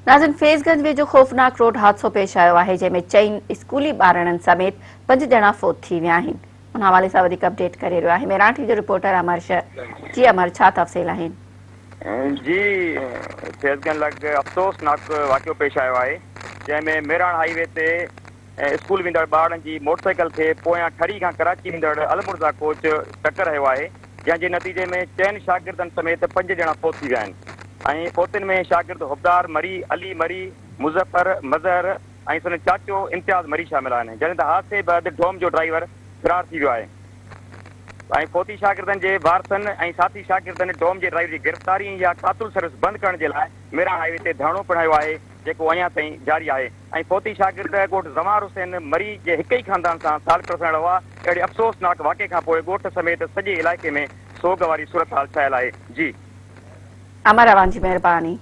ناظرين فيض گنج ويجهو خوفناڪ روڊ حادثو پيش آيو آهي جنهن ۾ چئن اسڪولي ٻارڙن سميت پنج ڄڻا فوت ٿي ويا آهن ان حوالي سان وڌيڪ اپڊيٽ ڪري رهيو آهي ميران ٽي وي جو رپورٽر امر شر جي امر ڇا تفصيل آهن. جي فيض گنج لڳ افسوسناڪ واقعو پيش آيو آهي جنهن ۾ ميراڻ هائي وي تي اسڪول ويندڙ ٻارڙن جي موٽرسائيڪل کي پويان ٺري کان ڪراچي ويندڙ المرزا ڪوچ ٽڪر هنيو آهي جنهن جي نتيجي ۾ چئن شاگردن سميت پنج ڄڻا فوت ٿي ويا آهن ۽ فوتين ۾ شاگرد حبدار مري، علي مري، مظفر، مظهر ۽ سندن چاچو امتياز مري شامل آهن جڏهن ته حادثي بعد ڊوم جو ڊرائيور فرار ٿي ويو آهي ۽ فوتي شاگردن جي وارثن ۽ ساٿي شاگردن ڊوم جي ڊرائيور جي گرفتاري ۽ اها قاتل سروس بند ڪرڻ جي لاء ميران هائي وي تي ڌرڻو پڻ هنيو آهي جيڪو اڃا تائين جاري آهي ۽ فوتي شاگرد ڳوٺ زوار حسين مري جي هڪ ئي خاندان سان تعلق رکندڙ هئا، اهڙي افسوسناڪ واقعي کان پوء ڳوٺ سميت سڄي علائقي ۾ سوڳ واري صورتحال ڇانيل آهي. جي. امر اوهان جي مهرباني.